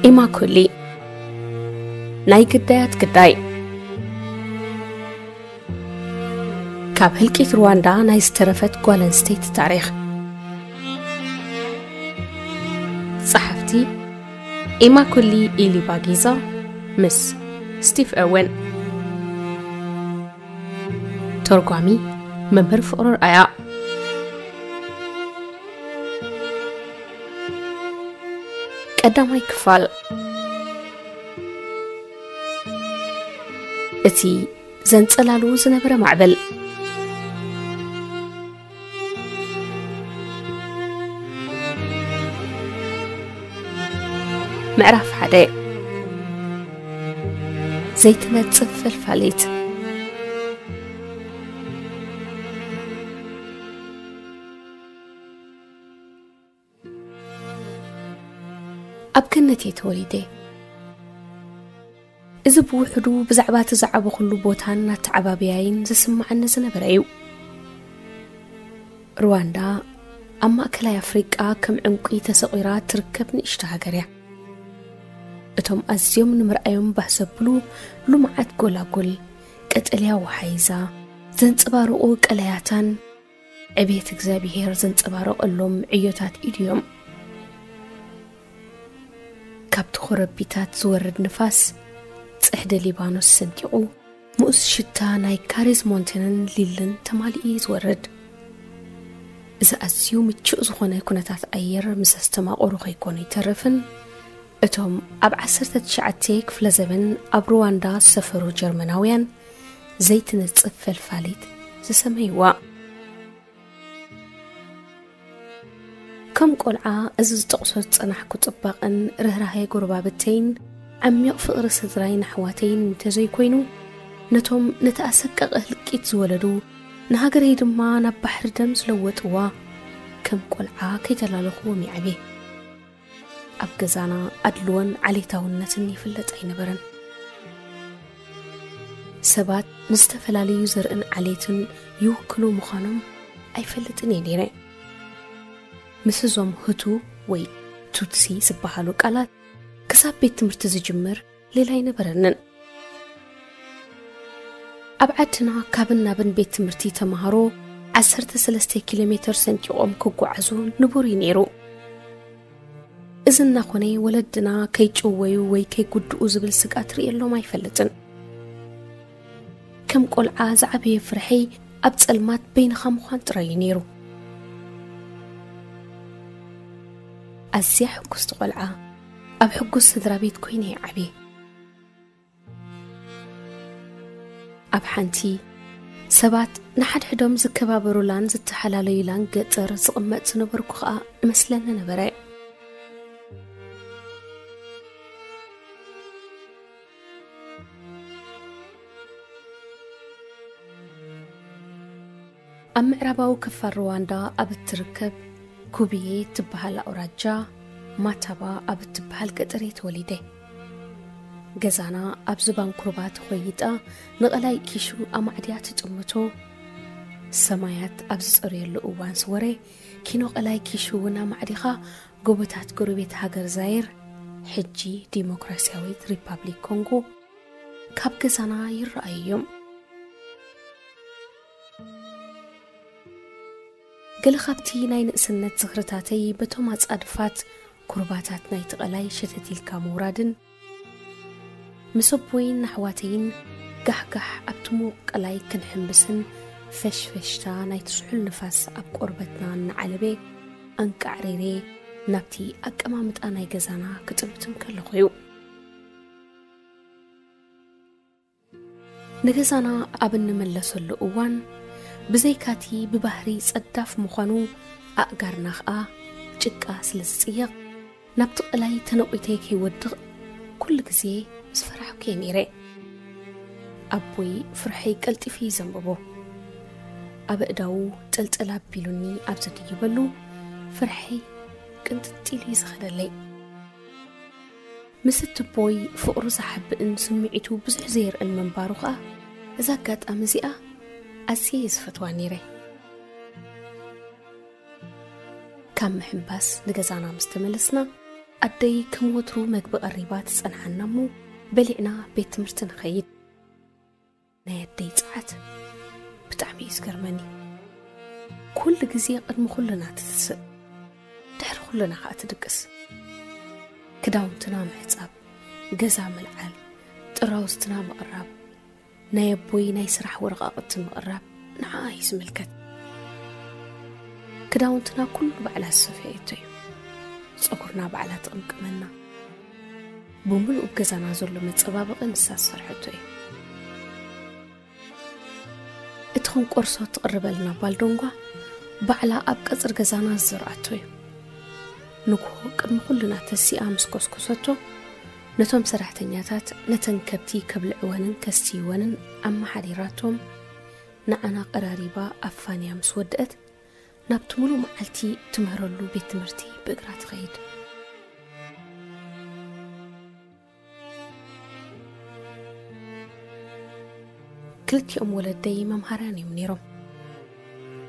ኢማኩሊ፣ ናይ ግዳያት ግዳይ። ካብ ህልቂት ሩዋንዳ ናይ ዝተረፈት ጓል ኣንስተይቲ ታሪኽ። ጸሓፍቲ ኢማኩሊ ኢሊባጊዛ ምስ ስቲቭ ኦወን። ተርጓሚ መምህር ፍቕሩ ርኣያ። ቀዳማይ ክፋል። እቲ ዘንጸላሉ ዝነበረ ማዕበል። ምዕራፍ ሓደ። ዘይትነጽፍ ፈልፋሊት። ኣብ ገነት እየ ተወሊደ። እዚ ብውሕዱ ብዛዕባ እቲ ዝዓበኹሉ ቦታን ኣተዓባብያይን ዝስምዓኒ ዝነበረ እዩ። ሩዋንዳ ኣብ ማእከላይ ኣፍሪቃ ከም ዕንቁ ተሰቒራ ትርከብ ንእሽቶ ሃገር እያ። እቶም ኣዝዮም ንምርኣዮም ባህ ዘብሉ ልሙዓት ጎላጉል፣ ቀጠልያ ወሓይዛ ዘንጸባርቑ ቀላያታን ዕቤት እግዚኣብሔር ዘንጸባረቐሎም ዕዮታት ኢድዮም። ካብቲ ኮረቢታት ዝወርድ ንፋስ ጽሕዲ ሊባኖስ ሰንጢቑ፣ ምኡዝ ሽታ ናይ ካሪዝ ሞንቴንን ሊልን ተማሊኡ እዩ ዝወርድ። እዚ ኣዝዩ ምቹእ ዝኾነ ኩነታት ኣየር ምስ ኣስተማቐሩ ከይኮኑ ይተርፍን፣ እቶም ኣብ ዓሰርተ ትሽዓተ ክፍለ ዘበን ኣብ ሩዋንዳ ዝሰፈሩ ጀርመናውያን ዘይትነጽፍ ፈልፋሊት ዝሰመይዋ። ከም ቆልዓ እዚ ዝጠቕሶ ዝጸናሕኩ ጽባቐን ርህራሄ ጎረባብተይን ዓሚቕ ፍቕሪ ስድራይን ኣሕዋተይን እንተዘይኮይኑ፣ ነቶም ነቲ ኣሰቃቒ ህልቂት ዝወለዱ፣ ንሃገረይ ድማ ናብ ባሕሪ ደም ዝለወጥዋ፣ ከም ቆልዓ ከይተላለኹዎም ይዓብየ። ኣብ ገዛና ኣድልዎን ዓሌታውነትን ይፍለጥ ኣይነበረን። ሰባት ንዝተፈላለዩ ዘርእን ዓሌትን ይውክሉ ምዃኖም ኣይፈልጥን እየ ነይረ። ምስ እዞም ሁቱ ወይ ቱትሲ ዝበሃሉ ቃላት ክሳብ ቤት ትምህርቲ ዝጅምር ሌላ ኣይነበረንን። ኣብ ዓድና ካብን ናብን ቤት ትምህርቲ ተምሃሮ ዓሰርተ ሰለስተ ኪሎ ሜትር ሰንጢቖም ክጓዓዙ ንቡር እዩ ነይሩ። እዚ እናኾነ ወለድና ከይጭወዩ ወይ ከይጉድኡ ዝብል ስግኣት ርእየሎም ኣይፈልጥን። ከም ቆልዓ ዝዓበየ ፍርሐይ ኣብ ጸልማት በይንኻ ምዃን ጥራይ እዩ ነይሩ። ኣዝያ ሕጉስቲ ቆልዓ፣ ኣብ ሕጉስ ስድራ ቤት ኮይነ እየ ዓብየ። ኣብ ሓንቲ ሰባት ንሓድሕዶም ዝከባበሩላን ዝተሓላለዩላን ገጠር ዝቕመጥ ዝነበርኩ ኸኣ እመስለኒ ነበረ። ኣብ ምዕራባዊ ክፋል ሩዋንዳ ኣብ እትርከብ ኩብዬ እትበሃል ኣውራጃ ማታባ ኣብ እትበሃል ገጠር እየ ተወሊደ። ገዛና ኣብ ዝባን ኩርባ ተኾይጣ ንቐላይ ኪሹ ኣማዕድያ ትጥምቶ። ሰማያት ኣብ ዝጸርየሉ እዋን ስወረ ኪኖ ቀላይ ኪሹ እውን ኣማዕዲኻ ጎቦታት ጎረቤት ሃገር ዛይር፣ ሕጂ ዲሞክራሲያዊት ሪፓብሊክ ኮንጎ፣ ካብ ገዛና ይረኣዩ እዮም። ገለ ካብቲ ናይ ንእስነት ዝኽርታተይ በቶም ኣጻድፋት ኩርባታት ናይቲ ቀላይ ሸተት ኢልካ ምውራድን፣ ምስ ኣቦይን ኣሕዋተይን ጋሕጋሕ ኣብቲ ምዉቕ ቀላይ ክንሕምብስን ፈሽፈሽታ ናይቲ ስሑል ንፋስ ኣብ ቆርበትና እናዓለበ ኣንቃዕሪረ ናብቲ ኣቀማምጣ ናይ ገዛና ክጥምት እንከለኹ እዩ። ንገዛና ኣብ እንምለሰሉ እዋን፣ ብዘይካቲ ብባህሪ ጸዳፍ ምዃኑ፣ ኣእጋርና ኸኣ ጭቃ ስለ ዝጽየቕ፣ ናብቲ ቀላይ ተነቒተ ከይወድቕ ኩሉ ግዜ ምስ ፈራሕኩ እየ ነይረ። ኣቦይ ፍርሐይ ቀልጢፉ እዩ ዘንብቦ። ኣብ ኣእዳዉ ጠልጠል ኣቢሉኒ ኣብ ዘድይበሉ፣ ፍርሐይ ቅንጥጥ ኢሉ እዩ ዝኸደለይ። ምስ እትቦይ ፍቕሩ ዝሓብእን ስምዒቱ ብዙሕ ዘየርእን ምንባሩ ኸኣ፣ እዛ ኣጋጣሚ እዚኣ ኣዝየ እየ ዝፈትዋ ነይረ። ካብ ምሕንባስ ንገዛና ምስ ተመለስና፣ ኣደይ ከም ወትሩ መግቢ ቀሪባ ትጸንሓና እሞ፣ በሊዕና ቤት ትምህርቲ ንኸይድ። ናይ ኣደይ ጸዓት ብጣዕሚ እዩ ዝገርመኒ። ኩሉ ግዜ ቅድሚ ኩልና ትትስእ፣ ድሕሪ ኩልና ከኣ ትድቅስ። ክዳውንትና ምሕጻብ፣ ገዛ ምልዓል፣ ጥራውዝትና ምቕራብ፣ ናይ ኣቦይ ናይ ስራሕ ወረቓቕቲ ምቕራብ ንዓኣ እዩ ዝምልከት። ክዳውንትና ኩሉ ባዕላ ዝሰፈየቶ እዩ። ጸጉርና ባዕላ ትቕምቅመና። ብምሉእ ገዛና ዘሎ መጸባበቒ ንሳ ዝሰርሐቶ እዩ። እቲ ክንቆርሶ ትቕርበልና ባልዶንጓ ባዕላ ኣብ ቀጽሪ ገዛና ዝዘርኣቶ እዩ። ንግሆ ቅድሚ ኩልና ተሲኣ ምስ ኮስኮሰቶ፣ ነቶም ሰራሕተኛታት ነተን ከብቲ ከብልዕወንን ከስትይወንን ኣመሓዲራቶም፣ ንዓና ቀራሪባ ኣፋንያ ምስ ወድአት፣ ናብቲ ሙሉእ መዓልቲ ትምህረሉ ቤት ትምህርቲ ብእግራ ትኸይድ። ክልቲኦም ወለደይ መምሃራን እዮም ነይሮም።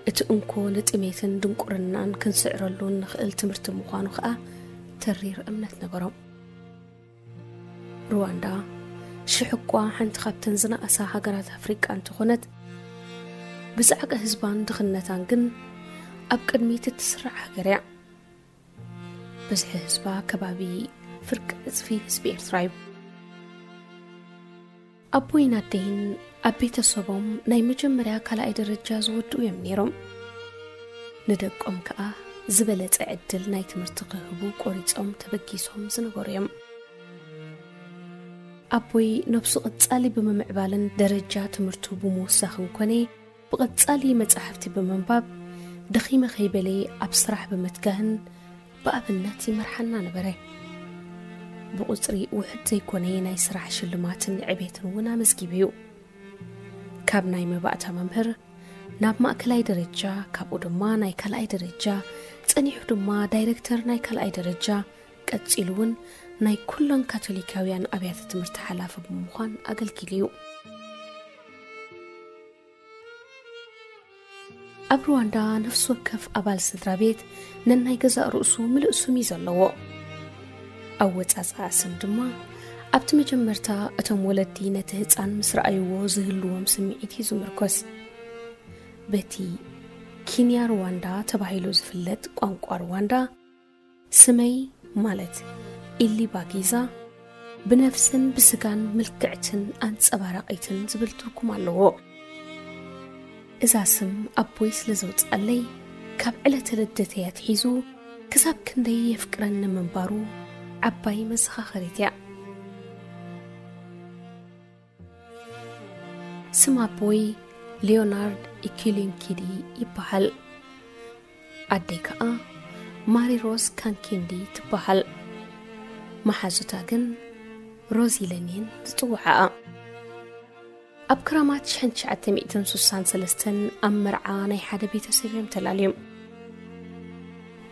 እቲ እንኮ ንጥሜትን ድንቁርናን ክንስዕረሉ እንኽእል ትምህርቲ ምዃኑ ኸኣ ተሪር እምነት ነበሮም። ሩዋንዳ ሽሕ እኳ ሓንቲ ካብተን ዝነኣሳ ሃገራት ኣፍሪቃ እንተኾነት፣ ብጻዕቂ ህዝባን ድኽነታን ግን ኣብ ቅድሚት እትስራዕ ሃገር እያ። ብዝሒ ህዝባ ከባቢ ፍርቂ ዕጽፊ ህዝቢ ኤርትራ እዩ። ኣቦይን ኣደይን ኣብ ቤተሰቦም ናይ መጀመርያ ካልኣይ ደረጃ ዝወድኡ እዮም ነይሮም። ንደቆም ከኣ ዝበለጸ ዕድል ናይ ትምህርቲ ክህቡ ቆሪጾም ተበጊሶም ዝነበሩ እዮም። ኣቦይ ነብሱ ቀጻሊ ብምምዕባልን ደረጃ ትምህርቱ ብምውሳኽን ኮነ፣ ብቐጻሊ መጻሕፍቲ ብምንባብ፣ ደኺመ ከይበለ ኣብ ስራሕ ብምትጋህን ብኣብነት ይመርሓና ነበረ። ብቑጽሪ ውሑድ ዘይኮነ ናይ ስራሕ ሽልማትን ዕቤትን እውን ኣመዝጊቡ እዩ። ካብ ናይ መባእታ መምህር ናብ ማእከላይ ደረጃ፣ ካብኡ ድማ ናይ ካልኣይ ደረጃ፣ ጸኒሑ ድማ ዳይረክተር ናይ ካልኣይ ደረጃ፣ ቀጺሉ እውን ናይ ኩለን ካቶሊካውያን ኣብያተ ትምህርቲ ሓላፊ ብምዃን ኣገልጊሉ እዩ። ኣብ ሩዋንዳ ነፍሲ ወከፍ ኣባል ስድራ ቤት ነናይ ገዛእ ርእሱ ምሉእ ስም እዩ ዘለዎ። ኣወጻጽኣ ስም ድማ ኣብቲ መጀመርታ እቶም ወለዲ ነቲ ህጻን ምስ ረኣይዎ ዝህልዎም ስምዒት እዩ ዝምርኮስ። በቲ ኪንያ ሩዋንዳ ተባሂሉ ዝፍለጥ ቋንቋ ሩዋንዳ፣ ስመይ ማለት ኢሊ ባጊዛ፣ ብነፍስን ብስጋን ምልክዕትን ኣንጸባራቒትን ዝብል ትርጉም ኣለዎ። እዛ ስም ኣቦይ ስለ ዘውጽኣለይ፣ ካብ ዕለተ ልደተይ ኣትሒዙ ክሳብ ክንደይ የፍቅረኒ ምንባሩ ዓባይ መዘኻኸሪት እያ። ስም ኣቦይ ሊዮናርድ ኢኪሊንኪዲ ይበሃል። ኣደይ ከኣ ማሪ ሮዝ ካንኪንዲ ትበሃል። መሓዙታ ግን ሮዝ ኢለን እየን ዝጽውዓኣ። ኣብ ክራማት ሽሕን ትሽዓተ ሚእትን ስሳን ሰለስተን ኣብ መርዓ ናይ ሓደ ቤተሰብ እዮም ተላልዮም።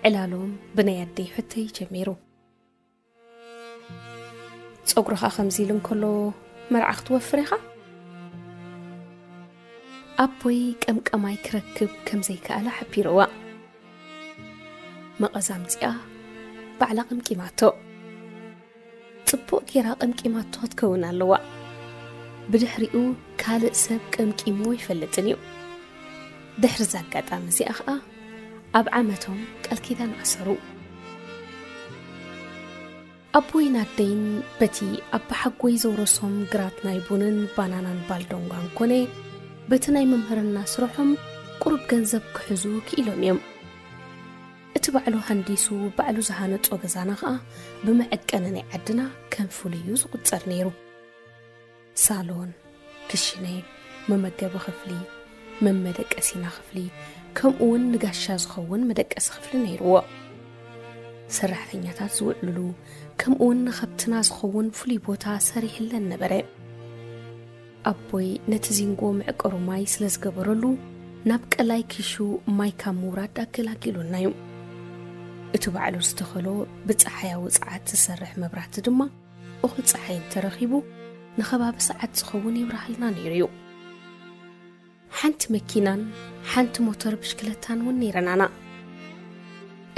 ዕላሎም ብናይ ኣደይ ሕቶ እዩ ጀሚሩ። ጸጉርኻ ከምዚ ኢሉ እንከሎ መርዓ ክትወፍር ኢኻ? ኣቦይ ቀምቀማይ ክረክብ ከም ዘይከኣለ ሓቢርዋ። መቐዛምጺኣ ባዕላ ቀምቂማቶ። ጽቡቕ ጌራ ቀምቂማቶ ክትከውን ኣለዋ። ብድሕሪኡ ካልእ ሰብ ቀምቂምዎ ኣይፈልጥን እዩ። ድሕሪ እዛ ኣጋጣሚ እዚኣ ኸኣ ኣብ ዓመቶም ቃል ኪዳን ኣሰሩ። ኣቦይን ኣደይን በቲ ኣባሓጎይ ዘውረሶም ግራት ናይ ቡንን ባናናን ባልዶንጓን ኮነ በቲ ናይ መምህርና ስርሖም ቁሩብ ገንዘብ ክሕዙ ክኢሎም እዮም። እቲ ባዕሉ ሃንዲሱ ባዕሉ ዝሃነጾ ገዛና ኸኣ ብመዐቀኒ ናይ ዓድና ከም ፍሉይ እዩ ዝቑጸር ነይሩ። ሳሎን፣ ክሽነ፣ መመገቢ ክፍሊ፣ መመደቀሲና ክፍሊ፣ ከምኡ እውን ንጋሻ ዝኸውን መደቀሲ ክፍሊ ነይርዎ። ሰራሕተኛታት ዝውዕልሉ፣ ከምኡ እውን ንኸብትና ዝኸውን ፍሉይ ቦታ ሰሪሕለን ነበረ። ኣቦይ ነቲ ዚንጎ መዕቀሩ ማይ ስለ ዝገበረሉ፣ ናብ ቀላይ ኪሹ ማይ ካብ ምውራድ ኣገላጊሉና እዩ። እቲ ባዕሉ ዝተኸሎ ብጸሓያዊ ጸዓት ዝሰርሕ መብራህቲ ድማ፣ እኹል ጸሓይ እንተረኺቡ፣ ንኸባቢ ሰዓት ዝኸውን የብርሃልና ነይሩ እዩ። ሓንቲ መኪናን ሓንቲ ሞተር ብሽክለታን እውን ነይረናና።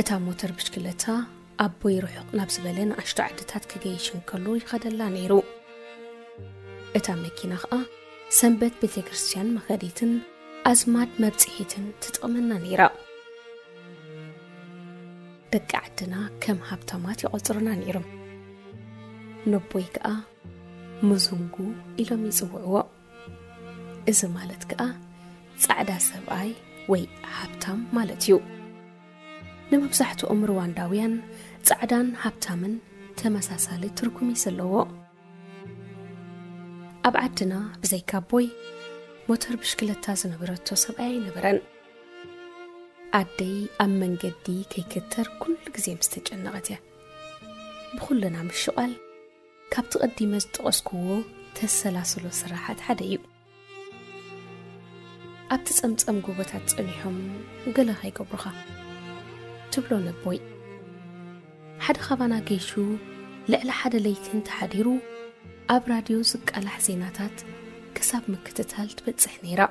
እታ ሞተር ብሽክለታ ኣቦይ ርሑቕ ናብ ዝበለ ንኣሽቱ ዓድታት ክገይሽ እንከሎ ይኸደላ ነይሩ። እታ መኪና ኸኣ ሰንበት ቤተ ክርስቲያን መኸዲትን ኣዝማድ መብጽሒትን ትጥቕመና ነይራ። ደቂ ዓድና ከም ሃብታማት ይቖጽሩና ነይሮም። ነቦይ ከኣ ሙዙንጉ ኢሎም ይጽውዕዎ። እዚ ማለት ከኣ ጻዕዳ ሰብኣይ ወይ ሃብታም ማለት እዩ። ንመብዛሕትኦም ሩዋንዳውያን ጻዕዳን ሃብታምን ተመሳሳሊ ትርጉም እዩ ዘለዎ። ኣብ ዓድና ብዘይካ ኣቦይ ሞተር ብሽክለታ ዝነበረቶ ሰብኣይ ኣይነበረን። ኣደይ ኣብ መንገዲ ከይክተር ኩሉ ግዜ ምስ ተጨነቐት እያ። ብኹልና ምሽቓል ካብቲ ቀዲመ ዝጠቐስክዎ ተሰላስሎ ስራሓት ሓደ እዩ። ኣብቲ ጸምጸም ጎቦታት ጸኒሖም ገለ ከይገብሩኻ ትብሎ ነቦይ። ሓደ ካባና ገይሹ ልዕሊ ሓደ ለይቲ እንተሓዲሩ ኣብ ራድዮ ዝቃላሕ ዜናታት ክሳብ ምክትታል ትበጽሕ ነይራ።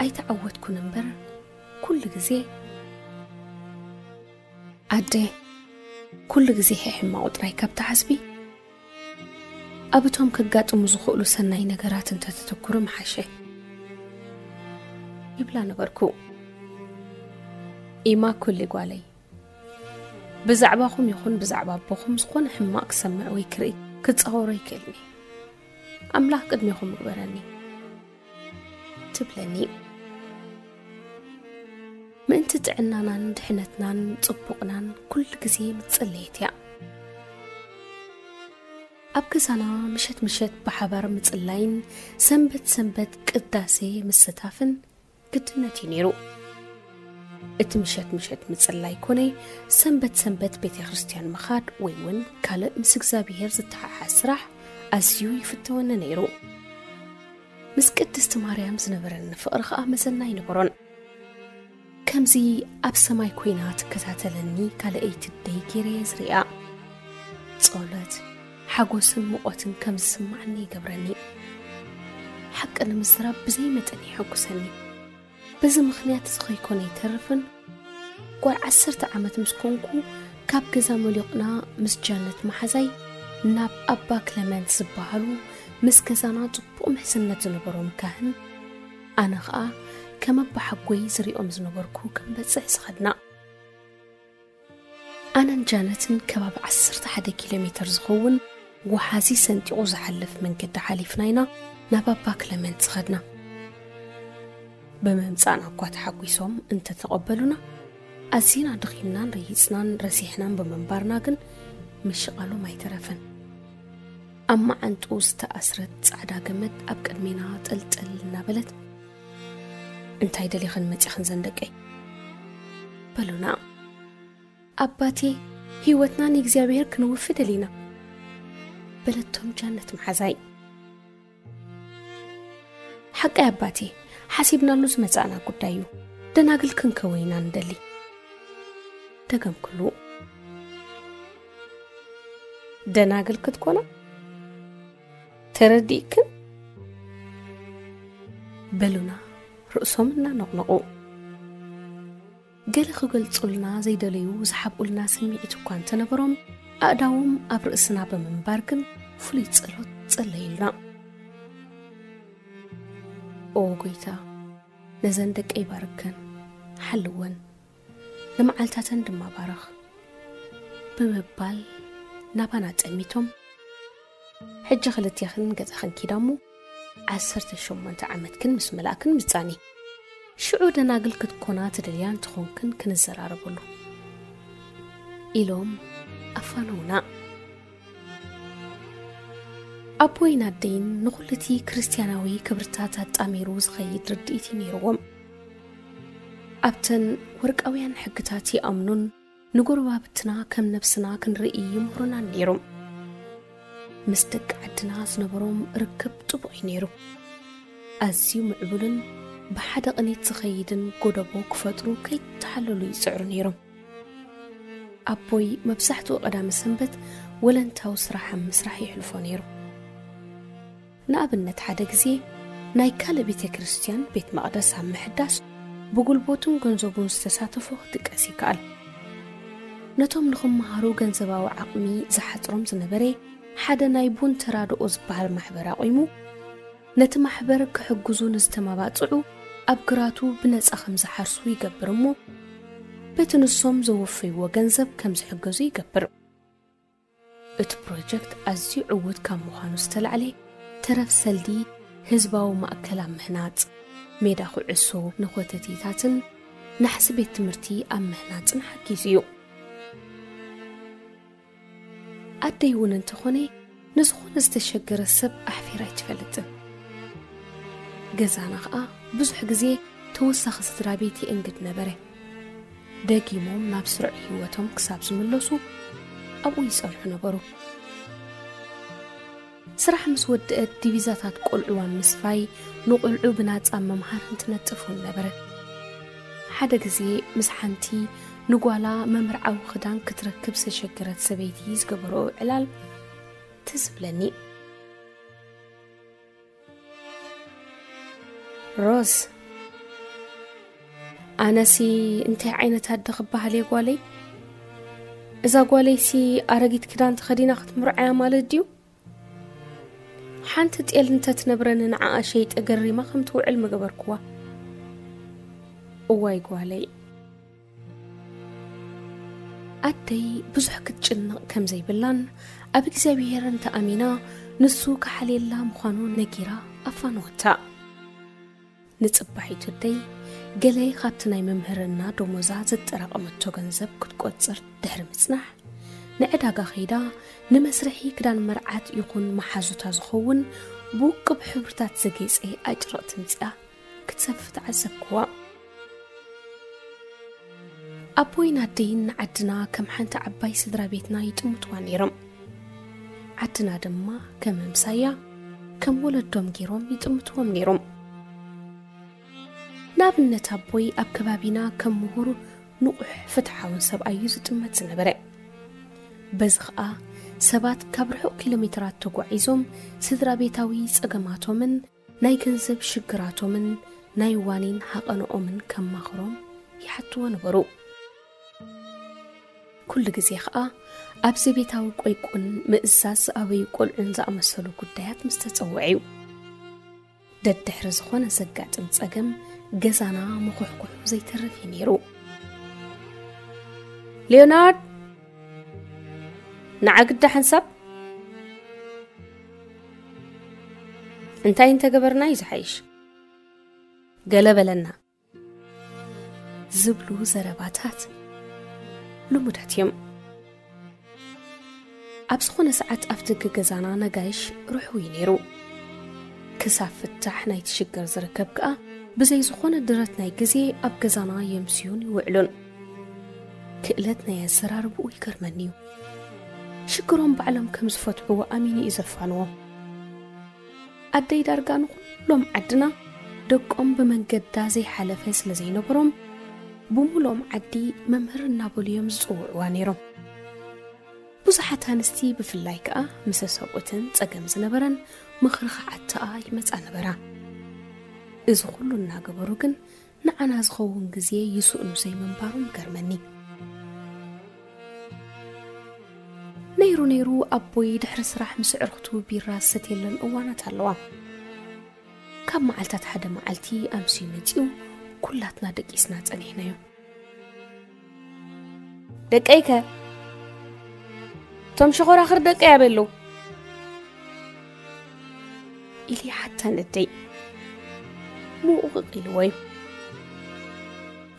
ኣይተዓወትኩን እምበር ኩሉ ግዜ ኣደ ኩሉ ግዜ ሕማቑ ጥራይ ካብ ትሓስቢ ኣብ እቶም ከጋጥሙ ዝኽእሉ ሰናይ ነገራት እንተተተኩሩ ምሓሸ ይብላ ነበርኩ። ኢማ ኩሊ ጓለይ፣ ብዛዕባኹም ይኹን ብዛዕባ ኣቦኹም ዝኾነ ሕማቕ ክሰምዕ ወይ ክርኢ ክጻወሮ ይክእልኒ። ኣምላኽ ቅድሜኹም ይግበረኒ ትብለኒ። ምእንቲ ጥዕናናን ድሕነትናን ጽቡቕናን ኩሉ ግዜ ምጽለየት እያ። ኣብ ገዛና ምሸት ምሸት ብሓባር ምጽላይን ሰንበት ሰንበት ቅዳሴ ምስታፍን ግድነት እዩ ነይሩ። እቲ ምሸት ምሸት ምጽላይ ኮነይ ሰንበት ሰንበት ቤተ ክርስቲያን ምኻድ ወይ እውን ካልእ ምስ እግዚኣብሔር ዝተሓሓዝ ስራሕ ኣዝዩ ይፍተወኒ ነይሩ። ምስ ቅድስቲ ማርያም ዝነበረኒ ፍቕሪ ኸኣ መዘና ኣይነበሮን። ከምዚ ኣብ ሰማይ ኮይና ትከታተለኒ ካልኣይቲ ኣደይ ገይረ እየ ዝሪኣ። ጸሎት፣ ሓጎስን ሙቐትን ከም ዝስምዓኒ ይገብረኒ። ሓቂ ንምዝራብ ብዘይ መጠን የሐጉሰኒ። በዚ ምኽንያት እዚ ከይኮነ ኣይተርፍን፣ ጓል ዓሰርተ ዓመት ምስ ኮንኩ ካብ ገዛ መሊቑና ምስ ጃነት መሓዛይ ናብ ኣባ ክለመንት ዝበሃሉ ምስ ገዛና ጽቡቕ ምሕዝነት ዝነበሮም ካህን፣ ኣነ ኸኣ ከም ኣባሓጎይ ዝሪኦም ዝነበርኩ ክንበጽሕ ዝኸድና። ኣነን ጃነትን ከባቢ ዓሰርተ ሓደ ኪሎ ሜተር ዝኸውን ወሓዚ ሰንጢቑ ዝሓልፍ መንገዲ ሓሊፍና ኢና ናብ ኣባ ክለመንት ዝኸድና። ብምምጻእና እኳ ተሓጒሶም እንተተቐበሉና፣ ኣዚና ደኺምናን ረሂጽናን ረሲሕናን ብምንባርና ግን ምሽቓሎም ኣይተረፈን። ኣብ መዓንጥኡ ዝተኣስረት ጻዕዳ ገመድ ኣብ ቅድሜና ጥልጥል እናበለት፣ "እንታይ ደሊኽን መጺኽን ዘን ደቀይ?" በሉና። "ኣባቴ፣ ህይወትና ንእግዚኣብሔር ክንውፊ ደሊና" በለቶም ጃነት መሓዛይ። "ሓቀይ ኣባቴ፣ ሓሲብናሉ ዝመጻእና ጉዳይ እዩ። ደናግል ክንከውን ኢና ንደሊ" ደገምኩሉ። "ደናግል ክትኮና ተረዲእክን?" በሉና ርእሶም እናነቕነቑ። ገለ ክገልጹልና ዘይደለዩ ዝሓብኡልና ስምዒት እኳ እንተነበሮም፣ ኣእዳዎም ኣብ ርእስና ብምንባር ግን ፍሉይ ጸሎት ጸለዩልና። "ኦ ጎይታ፣ ነዘን ደቀይ ባርከን፣ ሓልወን፣ ንመዓልታተን ድማ ባርኽ" ብምባል ናባና ጠሚቶም፣ "ሕጂ ክልቴኽን ገዛኽን ኪዳ እሞ፣ ዓሰርተ ሸሞንተ ዓመትክን ምስ መላእክን ምጻኒ፣ ሽዑ ደናግል ክትኮና ትደልያ እንተኾንክን ክንዘራረበሉ" ኢሎም ኣፋነውና። ኣቦይን ኣደይን ንኹሉ እቲ ክርስትያናዊ ክብርታት ኣጣሚሩ ዝኸይድ ርድኢት እዩ ነይርዎም። ኣብተን ወርቃውያን ሕግታት ይኣምኑን ንጎረባብትና ከም ነብስና ክንርኢ ይምህሩናን ነይሮም። ምስ ደቂ ዓድና ዝነበሮም ርክብ ጥቡቕ እዩ ነይሩ። ኣዝዩ ምዕቡልን ብሓደ ቅኒት ዝኸይድን ጎደቦ ክፈጥሩ ከይተሓለሉ ይጽዕሩ ነይሮም። ኣቦይ መብዛሕትኡ ቀዳመ ሰንበት ወለንታዊ ስራሕ ኣብ ምስራሕ የሕልፎ ነይሩ። ንኣብነት፣ ሓደ ግዜ ናይ ካልእ ቤተ ክርስቲያን ቤት መቕደስ ኣብ ምሕዳስ ብጉልበቱን ገንዘቡን ዝተሳተፎ ክጥቀስ ይከኣል። ነቶም ንኽመሃሩ ገንዘባዊ ዓቕሚ ዝሓጽሮም ዝነበረ ሓደ ናይ ቡን ተራድኦ ዝበሃል ማሕበር ኣቑሙ፣ ነቲ ማሕበር ክሕግዙ ንዝተመባጽዑ ኣብ ግራቱ ብነጻ ከም ዝሓርሱ ይገብር እሞ፣ በቲ ንሶም ዘወፈይዎ ገንዘብ ከም ዝሕገዙ ይገብር። እቲ ፕሮጀክት ኣዝዩ ዕዉት ካብ ምዃኑ ዝተላዕለ፣ ተረፍ ሰልዲ ህዝባዊ ማእከል ኣብ ምህናጽ፣ ሜዳ ኩዕሶ ንኾተቴታትን ናሕሲ ቤት ትምህርቲ ኣብ ምህናጽን ሓጊዙ እዩ። ኣደይ እውን እንተኾነ ንዝኾነ ዝተሸገረ ሰብ ኣሕፊራ ኣይትፈልጥን። ገዛና ኸኣ ብዙሕ ግዜ ተወሳኺ ስድራ ቤት የእንግድ ነበረ። ደጊሞም ናብ ስሩዕ ህይወቶም ክሳብ ዝምለሱ ኣብኡ ይጸንሑ ነበሩ። ስራሕ ምስ ወድአት ዲቪዛታት ቆልዑ ኣብ ምስፋይ ንቆልዑ ብናጻ መምሃር እንትነጥፍ እውን ነበረ። ሓደ ግዜ ምስ ሓንቲ ንጓላ መምርዓዊ ክዳን ክትረክብ ዝተሸገረት ሰበይቲ ዝገበረኦ ዕላል ትዝ ብለኒ። ሮዝ፣ ኣነሲ እንታይ ዓይነት ኣደ ክበሃል እየ ጓለይ? እዛ ጓለይሲ ኣረጊት ክዳን ተኸዲና ክትምርዓያ ማለት ድዩ? ሓንቲ ጤል እንተትነብረኒ ንዓኣ ሸይጠ ገሪማ ከም ትውዕል ምገበርኩዋ። እዋይ ጓለይ። ኣደይ ብዙሕ ክትጭነቕ ከም ዘይብላን ኣብ እግዚኣብሔር እንተኣሚና ንሱ ክሓልየላ ምዃኑ ነጊራ ኣፋነወታ። ንጽባሒቱ ኣደይ ገለ ካብቲ ናይ መምህርና ደሞዛ ዘጠራቐመቶ ገንዘብ ክትቆጽር ድሕሪ ምጽናሕ፣ ንዕዳጋ ከይዳ ንመስርሒ ክዳን መርዓት ይኹን መሓዙታ ዝኸውን ብውቁብ ሕብርታት ዘጌጸ ኣጭርቕቲ ምጽኣ ክትሰፊ ተዓዘብክዋ። ኣቦይን ኣደይን ንዓድና ከም ሓንቲ ዓባይ ስድራ ቤትና ይጥምትዋ ነይሮም። ዓድና ድማ ከም ኣምሳያ፣ ከም ወለዶም ገይሮም ይጥምትዎም ነይሮም። ንኣብነት ኣቦይ ኣብ ከባቢና ከም ምሁር ንቑሕ ፍትሓውን ሰብኣይ እዩ ዝጥመት ዝነበረ። በዚ ኸኣ ሰባት ካብ ርሑቕ ኪሎ ሜትራት ተጓዒዞም ስድራ ቤታዊ ጸገማቶምን ናይ ገንዘብ ሽግራቶምን ናይ ዋኒን ሃቐንኦምን ከማኽሮም ይሓትዎ ነበሩ። ኩሉ ግዜ ኸኣ ኣብ ዘቤታዊ ቆይቁን ምእዛዝ ዝኣበዩ ቆልዑን ዝኣመሰሉ ጉዳያት ምስ ተጸውዐ እዩ። ደድሕሪ ዝኾነ ዘጋጥም ጸገም ገዛና ምኹሕኩሑ ዘይተርፍ እዩ ነይሩ። ሊዮናርድ፣ ንዓ ግዳ ሓንሳብ እንታይ እንተገበርና እዩ ዝሓይሽ? ገለ በለና። ዝብሉ ዘረባታት ልሙዳት እዮም። ኣብ ዝኾነ ሰዓት ኣብ ደገ ገዛና ነጋይሽ ርሑው እዩ ነይሩ። ክሳብ ፍታሕ ናይቲ ሽግር ዝርከብ ከኣ ብዘይ ዝኾነ ድረት ናይ ግዜ ኣብ ገዛና የምስዩን ይውዕሉን። ክእለት ናይ ኣዘራርብኡ ይገርመኒ እዩ። ሽግሮም ባዕሎም ከም ዝፈትሕዎ ኣሚኑ እዩ ዘፋንዎም። ኣደይ ዳርጋ ንኹሎም ዓድና ደቆም ብመንገዳ ዘይሓለፈ ስለ ዘይነበሮም፣ ብሙሉኦም ዓዲ መምህር እናበሉ እዮም ዝጽውዕዋ ነይሮም። ብዙሓት ኣንስቲ ብፍላይ ከኣ ምስ ሰብኡተን ጸገም ዝነበረን ምኽሪ ክሓትኣ ይመጻ ነበራ። እዚ ኩሉ እናገበሩ ግን ንዓና ዝኸውን ግዜ ይስእኑ ዘይምንባሮም ይገርመኒ። ነይሩ ነይሩ ኣቦይ ድሕሪ ስራሕ ምስ ኣዕርኽቱ ቢራ ዝሰትየለን እዋናት ኣለዋ። ካብ መዓልታት ሓደ መዓልቲ ኣምስዩ መጺኡ ኩላትና ደቂስና ጸኒሕናዮ። ደቀይከ? እቶም ሸኾራኽር ደቀይ ኣበይ ኣለዉ? ኢሉ ይሓታ ነደይ። ምውቕቕ ኢልዎ እዩ።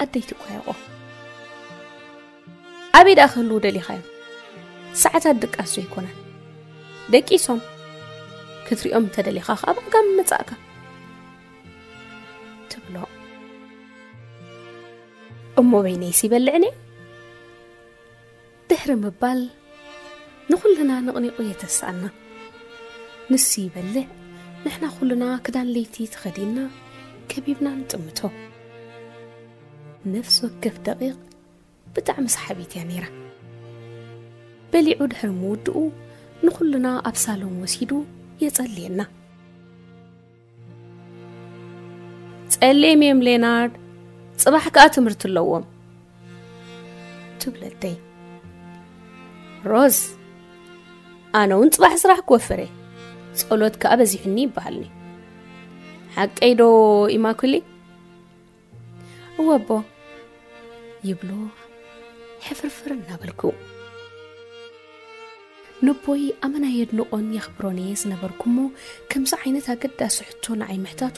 ኣደይ ትቋየቖ። ኣበይ ደኣ ክህልዉ ደሊኻዮም? ሰዓታት ድቃስ ዘይኮነን። ደቂሶም። ክትሪኦም እንተደሊኻ ኸኣ ብኣጋም ምጻእካ። ትብሎ። እሞ በይነይስ ይበልዕን እየ? ድሕሪ ምባል ንኹልና ነቕኒቑ የተስኣና። ንሱ ይበልዕ፣ ንሕና ኩልና ክዳን ለይቲ ተኸዲንና ከቢብና ንጥምቶ። ነፍሲ ወከፍ ደቂቕ ብጣዕሚ ሰሓቢት እያ ነይራ። በሊዑ ድሕሪ ምውድኡ ንኹልና ኣብ ሳሎን ወሲዱ የጸልየና። ጸሊም እዮም ሌናርድ፣ ጽባሕ ከኣ ትምህርቲ ኣለዎም። ትብለተይ። ሮዝ፣ ኣነ እውን ጽባሕ ስራሕ ክወፍር እየ። ጸሎት ከኣ በዚሑኒ ይበሃልኒ። ሓቀይ ዶ ኢማኩሊ? እወ ኣቦ፣ ይብሎ ሕፍርፍር እናበልኩ። ነቦይ ኣመና የድንቖን የኽብሮን እየ ዝነበርኩ እሞ፣ ከምዚ ዓይነት ኣገዳሲ ሕቶ ንዓይ ምሕታቱ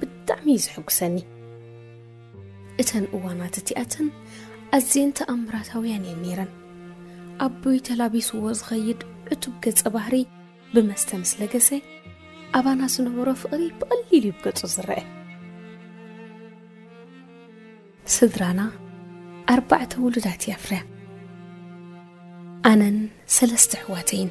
ብጣዕሚ እዩ ዘሐጉሰኒ። እተን እዋናት እቲኣተን ኣዝየን ተኣምራታውያን እየን ነይረን። ኣቦይ ተላቢስዎ ዝኸይድ ዕቱብ ገጸ ባህሪ ብመስተ ምስ ለገሰ፣ ኣባና ዝነበሮ ፍቕሪ ብቐሊሉ እዩ ብገጹ ዝረአ። ስድራና ኣርባዕተ ውሉዳት እያ ኣፍርያ። ኣነን ሰለስተ ኣሕዋተይን።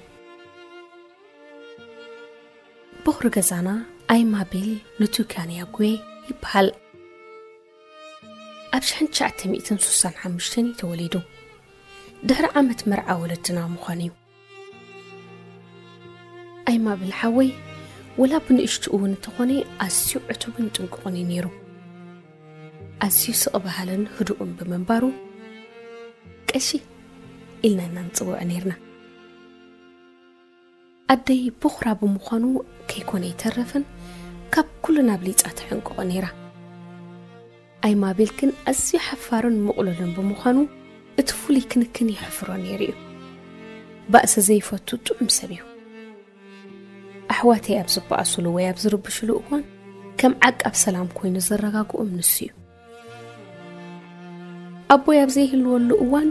በኹሪ ገዛና ኣይማቤል ሉቱካንያጉዌ ይበሃል። ኣብ ሽሕን ትሽዓተ ሚእትን ስሳን ሓሙሽተን እዩ ተወሊዱ። ድሕሪ ዓመት መርዓ ወለድና ምዃኑ እዩ። ኣይማብል ሓወይ፣ ወላ ብንእሽትኡ እውን እንተኾነ፣ ኣዝዩ ዕቱብን ጥንቁቕን እዩ ነይሩ። ኣዝዩ ስቕ በሃልን ህዱእን ብምንባሩ፣ ቀሺ ኢልና ኢና ንጽውዖ ነይርና። ኣደይ በኹራ ብምዃኑ ከይኮነ ኣይተረፈን፣ ካብ ኩልና ኣብሊጻ ተሕንቅቖ ነይራ። ኣይማቤል ግን ኣዝዩ ሓፋርን ምቕሉልን ብምዃኑ፣ እቲ ፍሉይ ክንክን የሕፍሮ ነይሩ እዩ። ባእሲ ዘይፈቱ ጥዑም ሰብ እዩ። ኣሕዋተይ ኣብ ዝበኣሱሉ ወይ ኣብ ዝርብሽሉ እዋን፣ ከም ዓቃብ ሰላም ኮይኑ ዘረጋግኦም ንሱ እዩ። ኣቦይ ኣብ ዘይህልወሉ እዋን፣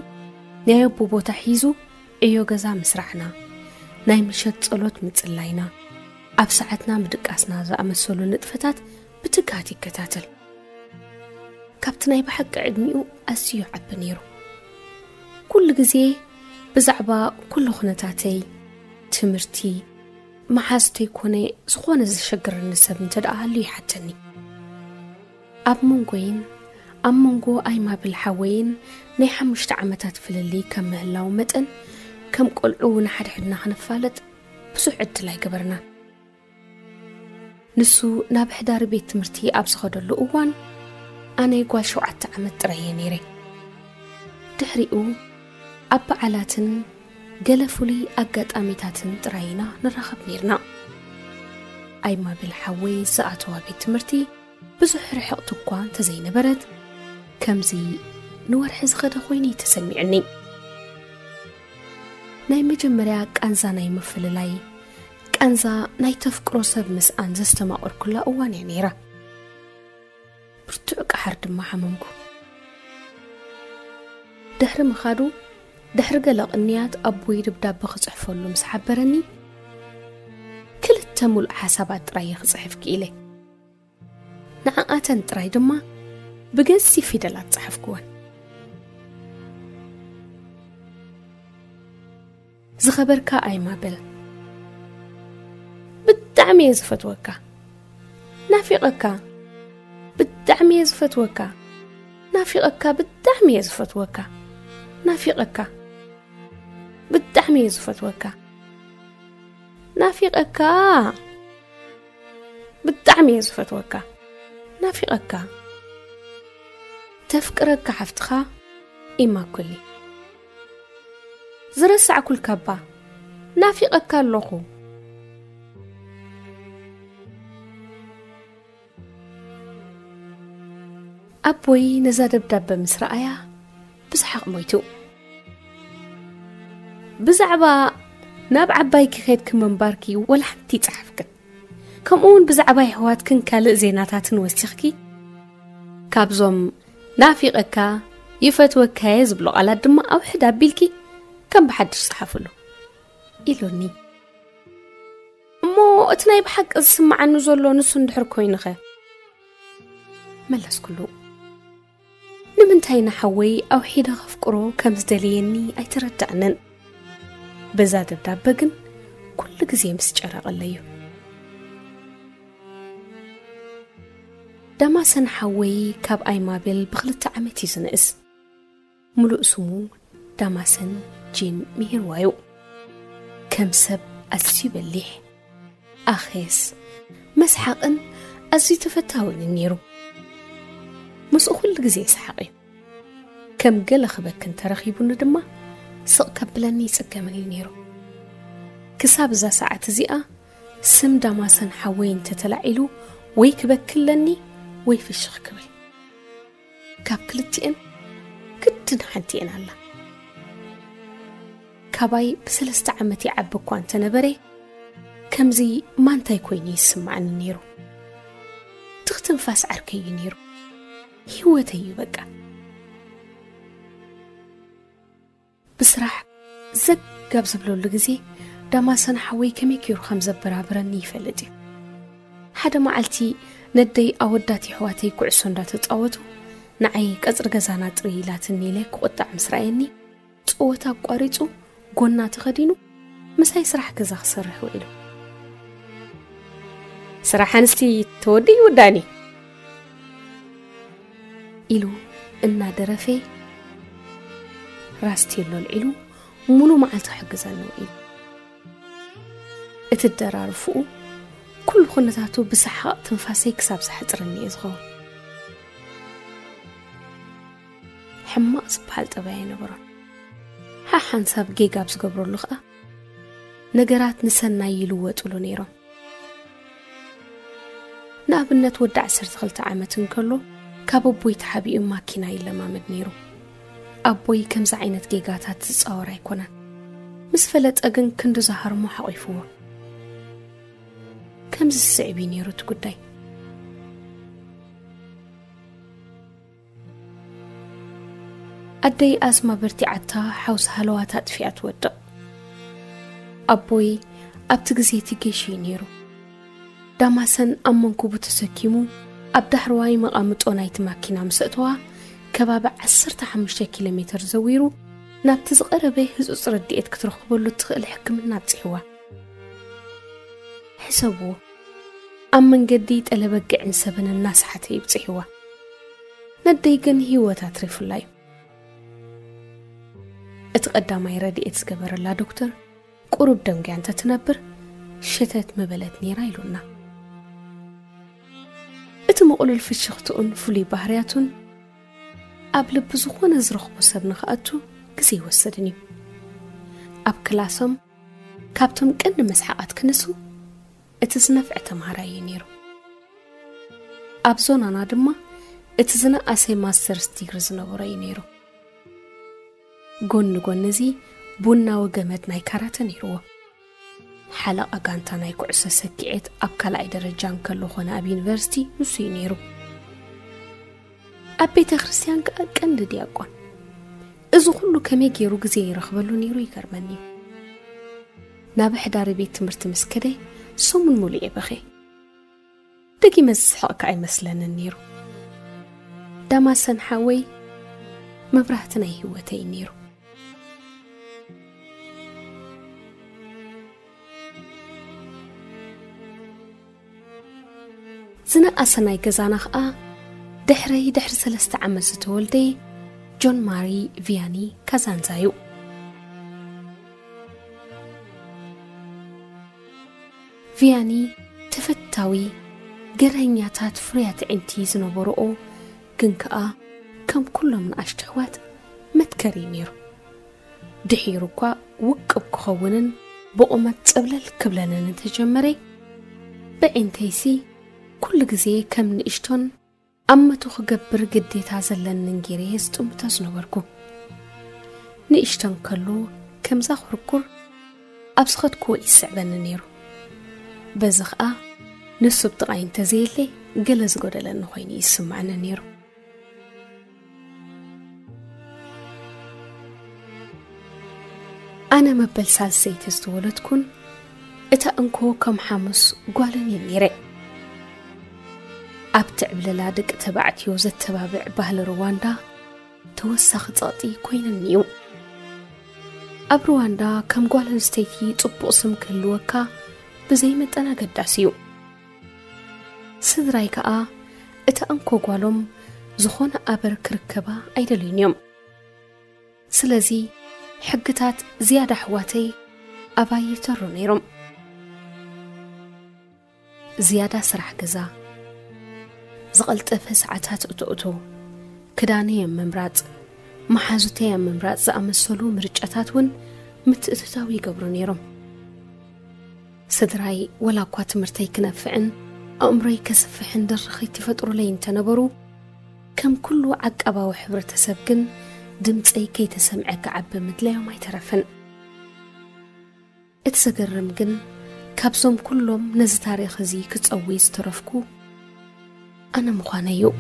ናይ ኣቦ ቦታ ሒዙ ዕዮ ገዛ ምስራሕና፣ ናይ ምሸት ጸሎት ምጽላይና፣ ኣብ ሰዓትና ምድቃስና ዝኣመሰሉ ንጥፈታት ብትግሃት ይከታተል። ካብቲ ናይ ብሓቂ ዕድሚኡ ኣዝዩ ይዓቢ ነይሩ። ኩሉ ግዜ ብዛዕባ ኩሉ ኩነታተይ፣ ትምህርቲ፣ መሓዝተይ ኮነ ዝኾነ ዘሸግረኒ ሰብ እንተ ደኣ ሃልዩ ይሓተኒ። ኣብ መንጎይን ኣብ መንጎ ኣይማብል ሓወይን ናይ ሓሙሽተ ዓመታት ፍልልይ ከም ምህላው መጠን፣ ከም ቆልዑ ንሓድሕድና ክንፋለጥ ብዙሕ ዕድል ኣይገበርናን። ንሱ ናብ ሕዳሪ ቤት ትምህርቲ ኣብ ዝኸደሉ እዋን፣ ኣነ ጓል ሸውዓተ ዓመት ጥራይ እየ ነይረ። ድሕሪኡ ኣብ በዓላትን ገለ ፍሉይ ኣጋጣሚታትን ጥራይ ኢና ንራኸብ ነይርና። ኣይማብል ሓወይ ዝኣተዋ ቤት ትምህርቲ ብዙሕ ርሕቕቲ እኳ እንተዘይነበረት፣ ከምዚ ንወርሒ ዝኸደ ኮይኑ እዩ ተሰሚዑኒ። ናይ መጀመርያ ቃንዛ ናይ ምፍልላይ፣ ቃንዛ ናይ ተፍቅሮ ሰብ ምስኣን ዘስተማቐርኩላ እዋን እያ ነይራ። ብርቱዕ ቀሓር ድማ ሓመምኩ። ድሕሪ ምኻዱ፣ ድሕሪ ገለ ቅንያት ኣቦይ ደብዳበ ክጽሕፈሉ ምስ ሓበረኒ፣ ክልተ ሙሉእ ሓሳባት ጥራይ እየ ክጽሕፍ ክኢለ። ንዓኣተን ጥራይ ድማ ብገዚፍ ፊደላት ጸሓፍኩወን። ዝኸበርካ ኣይማብል፣ ብጣዕሚ እየ ዝፈትወካ። ናፊቐካ። ብጣዕሚ እየ ዝፈትወካ። ናፊቐካ፣ ብጣዕሚ እየ ዝፈትወካ። ናፊቐካ። ብጣዕሚ እየ ዝፈትወካ። ናፊቐካ። ብጣዕሚ እየ ዝፈትወካ። ናፊቐካ። ተፍቅረካ ሓፍትኻ ኢማኩሊ። ዝረሳዕኩልካ እባ፣ ናፊቐካ ኣለኹ። ኣቦይ ነዛ ደብዳበ ምስ ረኣያ ብሰሓቕ ሞይቱ። ብዛዕባ ናብ ዓባይኪ ኸድኪ ምንባርኪ ወላ ሓንቲ ይጸሓፍክን። ከምኡ እውን ብዛዕባ የሕዋትክን ካልእ ዜናታትን ወሲኽኪ፣ ካብዞም ናፊቐካ፣ ይፈትወካየ ዝብሉ ቃላት ድማ ኣውሕድ ኣቢልኪ ከም ብሓድሽ ጸሓፍሉ ኢሉኒ። እሞ እቲ ናይ ብሓቂ ዝስምዓኒ ዘሎ ንሱ እንድሕር ኮይኑኸ? መለስኩሉ። ንምንታይ ንሓወይ ኣውሒደ ከፍቅሮ ከም ዝደለየኒ ኣይተረዳእንን። በዛ ደብዳበ ግን ኩሉ ግዜ ምስ ጨረቐለዩ። ዳማሰን ሓወይ ካብ ኣይማቤል ብኽልተ ዓመት እዩ ዝንእስ። ሙሉእ ስሙ ዳማሰን ጂን ሚሂርዋ እዩ። ከም ሰብ ኣዝዩ በሊሕ፣ ኣኼስ፣ መስሓቕን ኣዝዩ ተፈታውን እዩ ነይሩ። ምስኡ ኩሉ ግዜ ይስሓቕ እዩ። ከም ገለ ክበኪ እንተረኺቡኒ ድማ ስቕ ከብለኒ ይጽገምን እዩ ነይሩ። ክሳብ እዛ ሰዓት እዚኣ ስም ዳማሰን ሓወይ እንተተላዒሉ ወይ ክበክለኒ ወይ ፍሽኽ ክብል። ካብ ክልቲኤን ግድን ሓንቲ እየን ኣላ። ካባይ ብሰለስተ ዓመት ይዓቢ እኳ እንተነበረ፣ ከምዚ ማንታይ ኮይኑ ይስማዓኒ ነይሩ። ትኽትንፋስ ዓርከይ እዩ ነይሩ። ህይወተይ እዩ በቃ። ብስራሕ ዘግ ኣብ ዝብለሉ ግዜ ዳማሰን ሓወይ ከመይ ገይሩ ከም ዘበራብረኒ ይፈልጥ እዩ። ሓደ መዓልቲ ነደይ ኣወዳት የሕዋተይ ኩዕሶ እንዳተጻወቱ ንዓይ ቀጽሪ ገዛና ጥሪ ኢላትኒ ኢለ ክቑጣዕ ምስ ረኣየኒ፣ ጸወታ ኣቋሪጹ ጎና ተኸዲኑ ምሳይ ስራሕ ገዛ ክሰርሕ ውዒሉ። "ስራሕ ኣንስቲ ተወዲኡ ይውዳእኒ?" ኢሉ እናደረፈ ራስቴሎ ኣልዒሉ ሙሉ መዓልቲ ክሕግዘኒ ውዒሉ። እቲ ደራርፍኡ ኩሉ ኩነታቱ ብሰሓቕ ትንፋሰይ ክሳብ ዘሕጽረኒ እየ ዝኸውን። ሕማቕ ዝበሃል ጠባይ ኣይነበሮን። ሓሓንሳብ ጌጋ ኣብ ዝገብረሉ ኸኣ ነገራት ንሰናይ ይልወጡሉ ነይሮም። ንኣብነት ወዲ ዓሰርተ ክልተ ዓመት እንከሎ ካብ ኣቦይ ተሓቢኡ ማኪና ይለማመድ ነይሩ። ኣቦይ ከምዚ ዓይነት ጌጋታት ዝጻወር ኣይኮነን። ምስ ፈለጠ ግን ክንዲ ዝሃርሞ ሓቒፍዎ። ከምዚ ዝስዕብ እዩ ነይሩ እቲ ጉዳይ። ኣደይ ኣስማ በርቲዓታ ሓውሲ ሃለዋት ኣጥፊኣ ትወድቕ። ኣቦይ ኣብቲ ግዜ እቲ ጌሽ እዩ ነይሩ። ዳማሰን ኣብ መንኩቡ ተሰኪሙ ኣብ ዳሕረዋይ መቓምጦ ናይቲ ማኪና ምስ ኣእተዋ፣ ከባቢ ዓሰርተ ሓሙሽተ ኪሎ ሜተር ዘዊሩ ናብቲ ዝቐረበ ህጹጽ ረድኤት ክትረኽበሉ እትኽእል ሕክምና ኣብጺሕዋ። ሕሰብዎ፣ ኣብ መንገዲ ጠለበግዕን ሰበን እናሰሓተ ይብጽሕዋ። ነደይ ግን ህይወት ኣትሪፉላ እዩ። እቲ ቀዳማይ ረድኤት ዝገበረላ ዶክተር ቁሩብ ደንጉያ እንተትነብር ሸተት ምበለት ነይራ ኢሉና። እቲ ምቕሉል ፍሽኽትኡን ፍሉይ ባህርያቱን ኣብ ልቢ ዝኾነ ዝረኽቦ ሰብ ንኽኣቱ ግዜ ይወስድን እዩ። ኣብ ክላሶም ካብቶም ቀንዲ መስሓቓት ክንሱ እቲ ዝነፍዐ ተምሃራይ እዩ ነይሩ። ኣብ ዞናና ድማ እቲ ዝነኣሰ ማስተርስ ዲግሪ ዝነበሮ እዩ ነይሩ። ጎኒ ጎኒ እዚ ቡናዊ ገመድ ናይ ካራተ ነይርዎ። ሓለቓ ጋንታ ናይ ኩዕሶ ሰኪዔት ኣብ ካልኣይ ደረጃ እንከሎ ኾነ ኣብ ዩኒቨርሲቲ ንሱ እዩ ነይሩ። ኣብ ቤተ ክርስቲያን ከኣ ቀንዲ ዲያቆን። እዚ ኩሉ ከመይ ገይሩ ግዜ ይረኽበሉ ነይሩ ይገርመኒ እዩ። ናብ ኣሕዳሪ ቤት ትምህርቲ ምስ ከደ ሰሙን ሙሉእ እየ በኽየ። ደጊመ ዝስሕቕ ከኣ ኣይመስለንን ነይሩ። ዳማሰን ሓወይ መብራህቲ ናይ ህይወተይ ነይሩ። ዝነኣሰ ናይ ገዛና ኸኣ ድሕረይ ድሕሪ ሰለስተ ዓመት ዝተወልደ ጆን ማሪ ቪያኒ ካዛንዛ እዩ። ቪያኒ ተፈታዊ ገርሀኛታት ፍርያት ዕንቲ ዝነበርኦ፣ ግን ከኣ ከም ኩሎም ንኣሽቱ ኣሕዋት መትከሪ ነይሩ። ድሒሩ እኳ ውቅብ ክኸውንን ብቑመት ጸብለል ክብለንን እንተጀመረ፣ ብዒንተይሲ ኩሉ ግዜ ከም ንእሽቶን ኣመቱ ክገብር ግዴታ ዘለንን ገይረ እየ ዝጥምቶ ዝነበርኩ። ንእሽቶ እንከሎ ከምዛ ኩርኩር ኣብ ዝኸድክዎ ይስዕበኒ ነይሩ። በዚ ኸኣ ንሱ ኣብ ጥቓይ እንተዘየለ ገለ ዝጎደለኒ ኮይኑ ይስምዓኒ ነይሩ። ኣነ መበል ሳልሰይቲ ዝተወለድኩን እታ እንኮ ከም ሓሙስ ጓልን እየ ነይረ። ኣብቲ ዕብለላ ደቂ ተባዕትዮ ዘተባብዕ ባህሊ ሩዋንዳ ተወሳኺ ጸቕጢ ኮይኑኒ እዩ። ኣብ ሩዋንዳ ከም ጓል ኣንስተይቲ ጽቡቕ ስም ክህልወካ ብዘይ መጠን ኣገዳሲ እዩ። ስድራይ ከኣ እታ እንኮ ጓሎም ዝኾነ ኣበር ክርከባ ኣይደልዩን እዮም። ስለዚ ሕግታት ዝያዳ ኣሕዋተይ ኣባይ ይተሩ ነይሮም። ዝያዳ ስራሕ ገዛ፣ ዝቐልጠፈ ሰዓታት እቶእቶ፣ ክዳነይ ኣብ ምምራጽ፣ መሓዙተይ ኣብ ምምራጽ ዝኣመሰሉ ምርጫታት እውን ምትእትታው ይገብሩ ነይሮም። ስድራይ ወላ እኳ ትምህርተይ ክነፍዕን ኣእምሮይ ከስፍሕን ድርኺት ይፈጥሩለይ እንተነበሩ፣ ከም ኩሉ ዓቃባዊ ሕብረተሰብ ግን ድምፀይ ከይተሰምዐ ክዓቢ ምድላዮም ኣይተረፍን። እቲ ዘገርም ግን፣ ካብዞም ኩሎም ነዚ ታሪኽ እዚ ክጸዊ ዝተረፍኩ ኣነ ምዃነይ እዩ።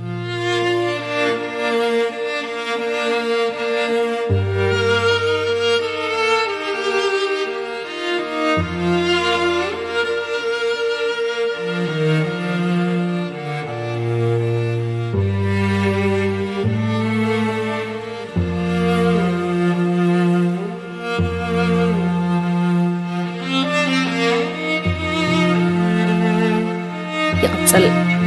ይቕጽል።